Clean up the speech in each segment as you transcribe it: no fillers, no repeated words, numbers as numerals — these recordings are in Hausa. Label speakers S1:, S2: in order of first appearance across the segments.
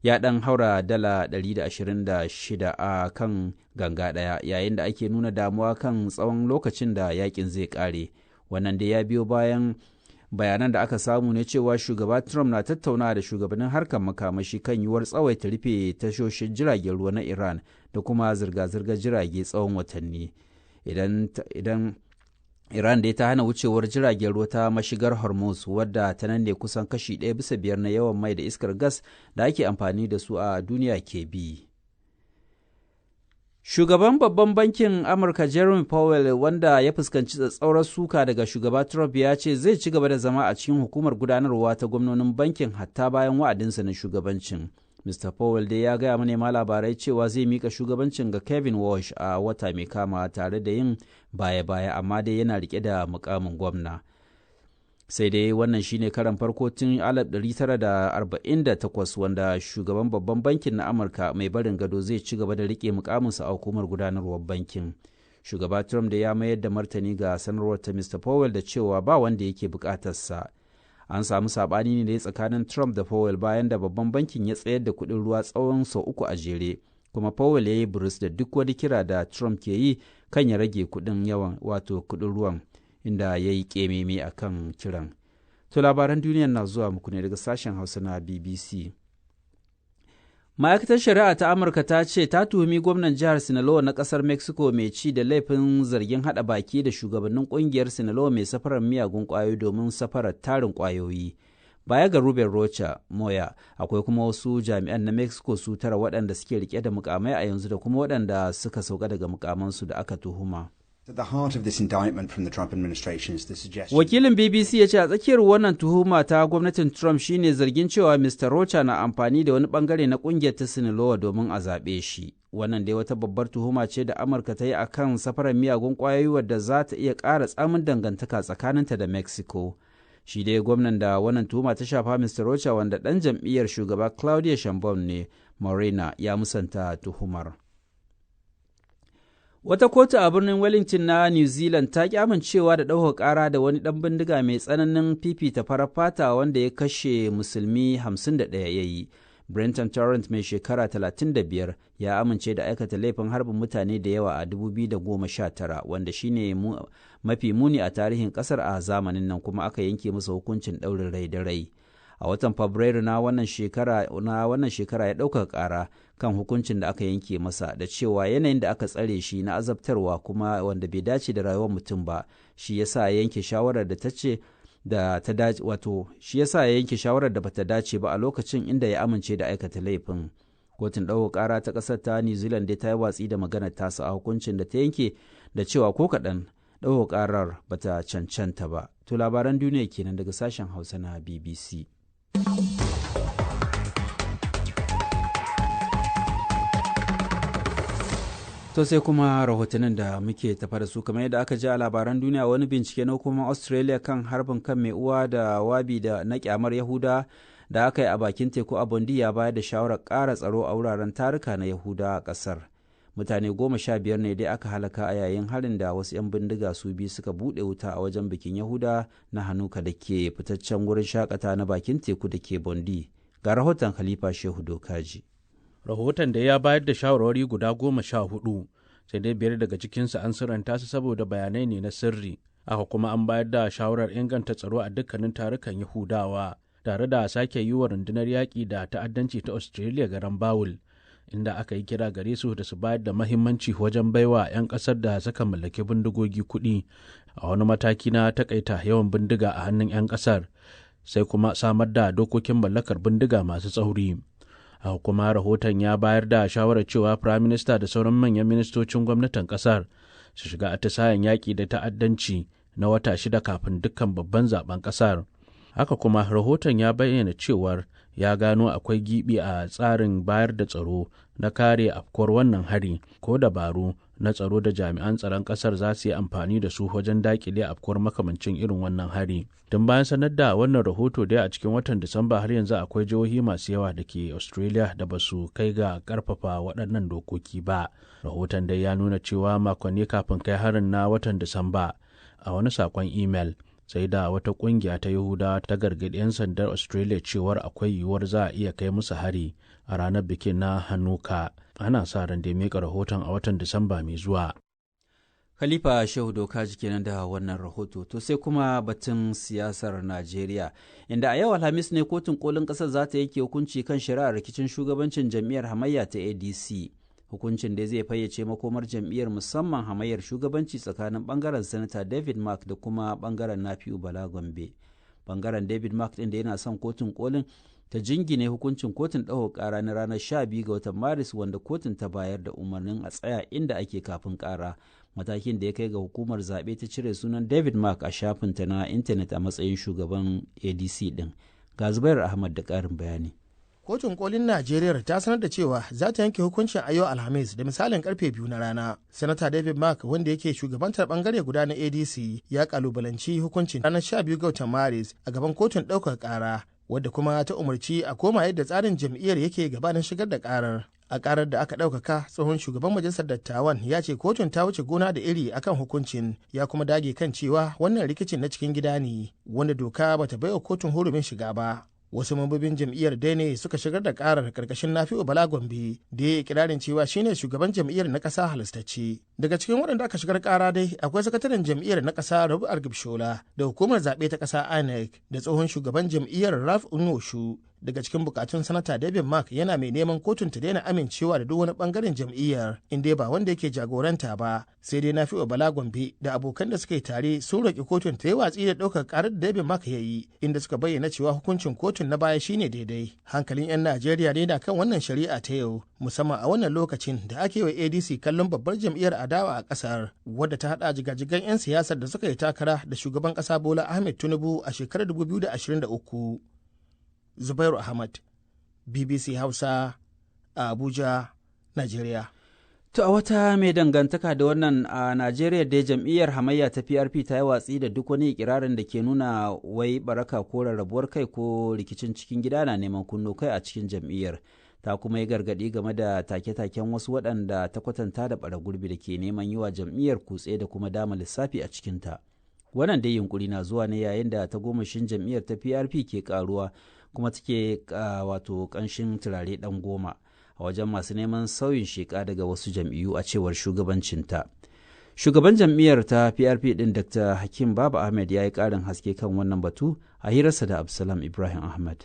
S1: Ya ɗan haura dala 126 a kan ganga ɗaya, yayin da ake nuna damuwa kan tsawon lokacin da yakin zai ƙare. Wannan dai ya biyo bayan bayanan da aka samu ne cewa Shugaba Trump na tattaunawa da shugabannin harkar makamashi kan yiwuwar tsawaita rufe tashoshin jiragen ruwa na Iran da kuma zirga-zirgar jirage tsawon watanni. Idan Iran dai ta hana wucewar jiragen ruwa ta mashigar Hormuz, wadda ta nan ne kusan kashi 1 bisa 5 na yawan mai da iskar gas da ake amfani da su a duniya ke bi. Shugaban Babban Bankin Amurka Jerome Powell, wanda ya fuskanci tsatsaurar suka daga Shugaba Trump, ya ce zai ci gaba da zama a cikin hukumar gudanarwa ta gwamnonin bankin hatta bayan wa'adinsa na shugabancin. Mr. Powell dai ya gaya manema labarai cewa zai mika shugabancin ga Kevin Walsh a wata mai kama tare da yin baya-baya, amma dai yana rike da mukamin gwamna. Sai dai wannan shine karan farko tun 1948 wanda shugaban Babban Bankin na Amurka mai barin gado zai ci gaba da rike mukaminsa a hukumar gudanarwar bankin. Shugaba Trump da ya mayar da martani ga sanarwar ta Mr. Powell da cewa ba wanda yake bukatarsa. An samu sabani ne tsakanin Trump da Powell bayan da Babban Bankin ya tsayar da kuɗin ruwa tsawon sau uku a jere, kuma Powell ya yi burus da duk wani kira da Trump ke yi kan ya rage kuɗin yawan, wato kuɗin ruwan, inda ya yi ƙememe a kan kiran. To, labaran duniyar na zuwa muku ne daga sashen Hausa na BBC. Ma'aikatar Shari'a ta Amurka ta ce ta tuhumi gwamnan jihar Sinaloa na kasar Mexico mai ci da laifin zargin hada baki da shugabannin kungiyar Sinaloa mai safarar miyagun kwayoyi domin safarar tarin kwayoyi. Baya ga Ruben Rocha Moya, akwai kuma wasu jami'an na Mexico su tara waɗanda suke rike da mukamai a yanzu da kuma waɗanda suka sauka daga mukamansu da aka tuhuma. Wakilin BBC ya ce a tsakiyar wannan tuhuma ta gwamnatin Trump shine zargin cewa Mr. Rocha na amfani da wani bangare na kungiyar ta Sinaloa domin a zaɓe shi. Wannan dai wata babbar tuhuma ce da Amurka ta yi a kan safarar miyagun ƙwayoyi wadda za ta iya ƙara tsamin dangantaka tsakaninta da Mexico. Shi dai gwamnan da wannan tuhuma ta shafa, Mr. Rocha, wanda ɗan jam'iyyar shugaba Claudia Sheinbaum ne, Morena, ya musanta tuhumar. Wata kotu a birnin Wellington na New Zealand ta ki amincewa da ɗaukar ƙara da wani ɗan bindiga mai tsananin fifita farar fata wanda ya kashe musulmi 51 ya yi. Brenton Tarrant mai shekara 35 ya amince da aikata laifin harbin mutane da yawa a 2019, wanda shine mafi muni a tarihin ƙasar a zamanin nan, kuma aka yanke masa hukuncin ɗaurin rai da rai. A watan Fabrairu na wannan shekara ya ɗaukaka ƙara kan hukuncin da aka yanke masa da cewa yanayin da aka tsare shi na azabtarwa kuma wanda bai dace da rayuwar mutum ba, shi yasa ya yanke shawarar da ta ce da ta dace, wato shi yasa ya yanke shawarar da bata dace ba a lokacin inda ya amince da aikata laifin. Kotun ɗaukar ƙara ta ƙasar ta New Zealand dai ta yi watsi da maganar tasa a hukuncin da ta yanke da cewa ko kaɗan ɗaukar ƙarar bata cancanta ba. To, labaran duniya kenan daga sashen Hausa na BBC. To, sai kuma rahotannin da muke tafa da su. Kamar yadda aka ji a labaran duniya, wani bincike na hukumar Australia kan harbin kan mai uwa da wabi da na kyamar Yahuda da aka yi a bakin teku a Bondi ya bayar da shawarar ƙara tsaro a wuraren taruka na Yahuda a ƙasar. Mutane 15 ne dai aka halaka a yayin harin da wasu 'yan bindiga su biyu suka buɗe wuta a wajen bikin Yahuda na Hanuka da ke fitaccen wurin shakata na bakin teku da ke Bondi. Ga rahoton Khalifa Shehu Dokaji.
S2: Rahoton da ya bayar da shawarwari guda 14, sai dai biyar daga cikinsu an sirranta su saboda bayanai ne na sirri. Aka kuma an bayar da shawarar inganta tsaro a dukkanin tarukan Yahudawa, tare da sake yi wa rundunar yaƙi da ta'addanci ta Australia garan bawul, inda aka yi kira gare su da su bayar da mahimmanci wajen baiwa 'yan ƙasar da suka mallaki bindigogi kuɗi a wani mataki na takaita yawan bindiga a hannun 'yan ƙasar, sai kuma samar da dokokin mallakar bindiga masu tsauri. A kuma rahoton ya bayar da shawarar cewa Prime Minister da sauran manyan ministocin gwamnatin kasar su shiga atisayen yaƙi da ta'addanci na wata 6 kafin dukkan babban zaben kasar. Haka kuma rahoton ya bayyana cewar ya gano akwai gibi a tsarin bayar da tsaro na kare afkuwar wannan hari ko dabaru na tsaro da jami'an tsaron kasar za su yi amfani da su wajen dakile afkuwar makamancin irin wannan hari. Tun bayan sanar da wannan rahoto dai a cikin watan Disamba, har yanzu akwai jihohi masu yawa da ke Australia da ba su kai ga karfafa waɗannan dokoki ba. Rahoton dai ya nuna cewa makonni kafin kai harin na watan Disamba, a wani sakon imel, Sai da wata kungiya ta Yahudawa ta gargaɗi 'yan sandar Australia cewar akwai yiwuwar za a iya kai musu hari a ranar bikin na Hanukkah. Ana sa ran da miƙa rahoton a watan Disamba mai zuwa.
S1: Khalifa Shehu Doka kenan da wannan rahoto. To sai kuma batun siyasar Najeriya, inda a yau Alhamis ne kotun kolin ƙasar za ta yanke hukunci kan shari'ar rikicin shugabancin jam'iyyar hamayya ta ADC. Hukuncin da zai fayyace makomar jam'iyyar, musamman hamayyar shugabanci tsakanin bangaren Sanata David Mark da kuma bangaren Nafi'u Bala Gombe. Bangaren David Mark ɗin da yana son kotun kolin ta jingine hukuncin kotun ɗaukar ƙara na ranar 12 ga watan Maris, wanda kotun ta bayar da umarnin a tsaya inda ake kafin ƙara, matakin da ya kai ga hukumar zaɓe ta cire sunan David Mark a shafinta na intanet a matsayin shugaban ADC ɗin. Ga Zubair Ahmad da ƙarin bayani.
S3: Kotun Kolin Najeriya ta sanar da cewa za ta yanke hukuncin a yau Alhamis da misalin karfe 2 na rana. Sanata David Mark, wanda yake shugabantar bangare guda na ADC, ya kalubalanci hukuncin ranar 12 ga watan Maris a gaban kotun ɗaukar ƙara, wadda kuma ta umarci a koma yadda tsarin jam'iyyar yake gabanin shigar da karar. A karar da aka ɗaukaka, tsohon shugaban majalisar dattawan ya ce kotun ta wuce gona da iri akan hukuncin, ya kuma dage kan cewa wannan rikicin na cikin gida ne wanda doka bata baiwa kotun hurumin shiga ba. Wasu mambobin jam'iyyar dai ne suka shigar da karar karkashin Nafi'u Bala Gombe, da ya yi ikirarin cewa shine shugaban jam'iyyar na ƙasa halastacce. Daga cikin waɗanda aka shigar kara dai akwai sakataren jam'iyyar na ƙasa Rabu Argibshola, da hukumar zaɓe ta ƙasa INEC, da tsohon shugaban jam'iyyar Ralph Unoshu. Daga cikin bukatun Sanata David Mark, yana mai neman kotun ta daina amincewa da duk wani bangaren jam'iyyar in dai ba wanda yake jagoranta ba. Sai dai Nafi'u Bala Gombe da abokan da suka yi tare sun roƙi kotun ta yi watsi da ɗaukar karar da David Mark ya yi, inda suka bayyana cewa hukuncin kotun na baya shine daidai. Hankalin 'yan Najeriya ne na kan wannan shari'a ta yau, musamman a wannan lokacin da ake wa ADC kallon babbar jam'iyyar adawa a kasar, wadda ta hada jigajigan 'yan siyasar da suka yi takara da shugaban kasa Bola Ahmed Tinubu a shekarar 2023. Zubairu Ahmad, BBC Hausa, a Abuja, Najeriya.
S1: To a wata mai dangantaka da wannan, a Najeriya dai jam'iyyar hamayya ta PRP ta yi watsi da duk wani ikirarin da ke nuna wai baraka ko rarrabuwar kai ko rikicin cikin gida na neman kunno kai a cikin jam'iyyar. Ta kuma yi gargaɗi game da take-taken wasu waɗanda ta kwatanta da bara gurbi da ke neman yi wa jam'iyyar kutse da kuma dama lissafi a cikinta. Wannan dai yunkuri na zuwa ne yayin da tagomashin jam'iyyar ta PRP ke karuwa kuma take wato kanshin turare ɗan goma a wajen masu neman sauyin sheka daga wasu jam'iyyu, a cewar shugabancinta. Shugaban jam'iyyar ta PRP din, Dr. Hakim Baba Ahmed, ya yi ƙarin haske kan wannan batu a hirarsa da Absalam Ibrahim Ahmed.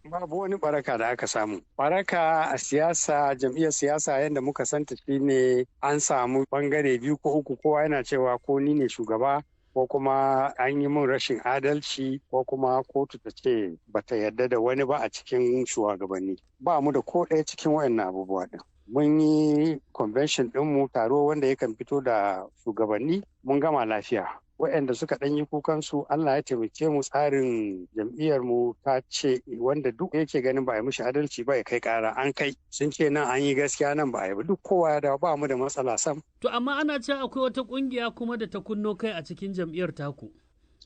S4: Babu wani baraka da aka samu. Baraka a siyasa, jam'iyyar siyasa yadda muka santa shine an samu bangare biyu ko uku, kowa yana cewa ko ni ne shugaba, ko kuma an yi min rashin adalci, ko kuma kotu ta ce bata yarda da wani ba a cikin shugabanni. Ba mu da ko ɗaya cikin waɗannan abubuwa ɗin. Mun yi convention ɗinmu, taro wanda yakan fito da shugabanni, mun gama lafiya. Waɗanda suka ɗan yi kukansu, Allah ya taimake mu, tsarin jam'iyyarmu ta ce wanda duk yake ganin ba a yi mishi adalci ba ya kai ƙara. An kai, sun ce nan an yi gaskiya, nan ba a yi ba, duk kowa ya dawo, ba mu da matsala sam.
S5: To amma ana cewa akwai wata ƙungiya kuma da ta kunno kai a cikin jam'iyyar taku.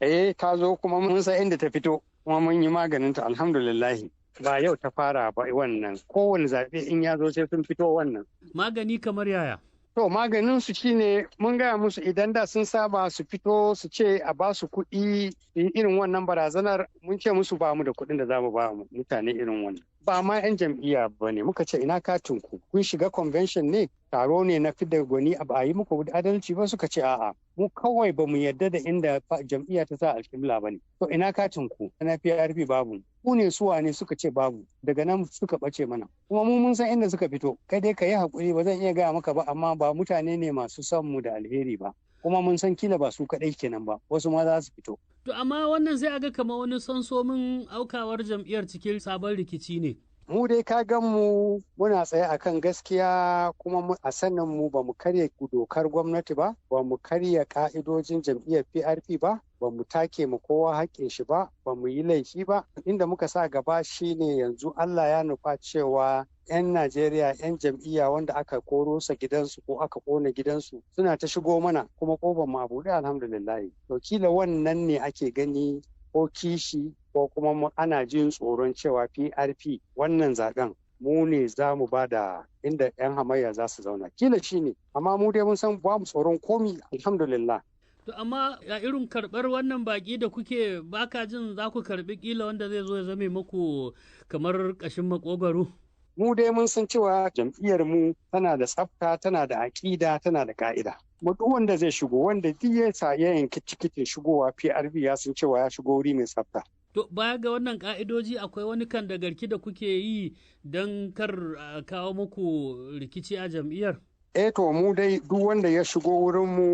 S4: Eh, ta zo kuma mun san inda ta fito, kuma mun yi maganin ta, alhamdulillahi. Ba yau ta fara ba wannan, kowane zaɓe in ya zo sai sun fito wannan.
S5: Magani kamar yaya?
S4: To maganin su shine mun gaya musu, idan da sun saba su fito su ce a ba su kuɗi irin wannan barazanar, mun ce musu ba mu da kuɗin da za mu ba mutane irin wannan. Ba ma 'yan jam'iyya ba ne. Muka ce ina katin ku, kun shiga convention ne, taro ne na fidda gwani, a yi muku adalci ba? Suka ce a'a, mu kawai ba mu yarda da inda jam'iyya ta sa alƙibla ba ne. To ina katin ku na PRP? Babu. Ku ne suwa ne? Suka ce babu. Daga nan suka ɓace mana. Kuma mu mun san inda suka fito. Kai dai ka yi haƙuri, ba zan iya gaya maka ba, amma ba mutane ne masu son mu da alheri ba. Kuma mun san kila ba su kaɗai kenan ba, wasu ma za su fito.
S5: To amma wannan sai aga kamar wani sonsomin aukawar jam'iyyar cikin sabon rikici ne.
S4: Mu dai ka gan mu muna tsaye akan gaskiya, kuma a sanin mu ba mu karya dokar gwamnati ba, ba mu karya ka'idojin jam'iyyar PRP ba, ba mu take mu kowa haƙƙin shi ba, ba mu yi laifi ba. Inda muka sa gaba shine yanzu Allah ya nufa cewa 'yan Najeriya, 'yan jam'iyya wanda aka koro sa gidansu ko aka kona gidansu suna ta shigo mana, kuma kofar mu a buɗe, alhamdulillah. To kila wannan ne ake gani, ko kishi, ko kuma ana jin tsoron cewa PRP wannan zaben mu ne za mu ba da inda 'yan hamayya za su zauna. Kila shi ne, amma mu dai mun san ba mu tsoron komi, alhamdulillah.
S5: To amma a irin karɓar wannan baƙi da kuke baka jin za ku karɓi ƙila wanda zai zo ya zame muku kamar ƙashin makogwaro?
S4: Mu dai mun san cewa jam'iyyar mu tana da tsafta, tana da aƙida, tana da ka'ida. Mu duk wanda zai shigo, wanda duk ya sa ya yanki tikitin shigowa PRP, ya san cewa ya shigo wuri mai tsafta.
S5: To baya ga wannan ka'idoji, akwai wani kan da garki da kuke yi don kar a kawo muku rikici a jam'iyyar?
S4: Eh, to mu dai duk wanda ya shigo wurin mu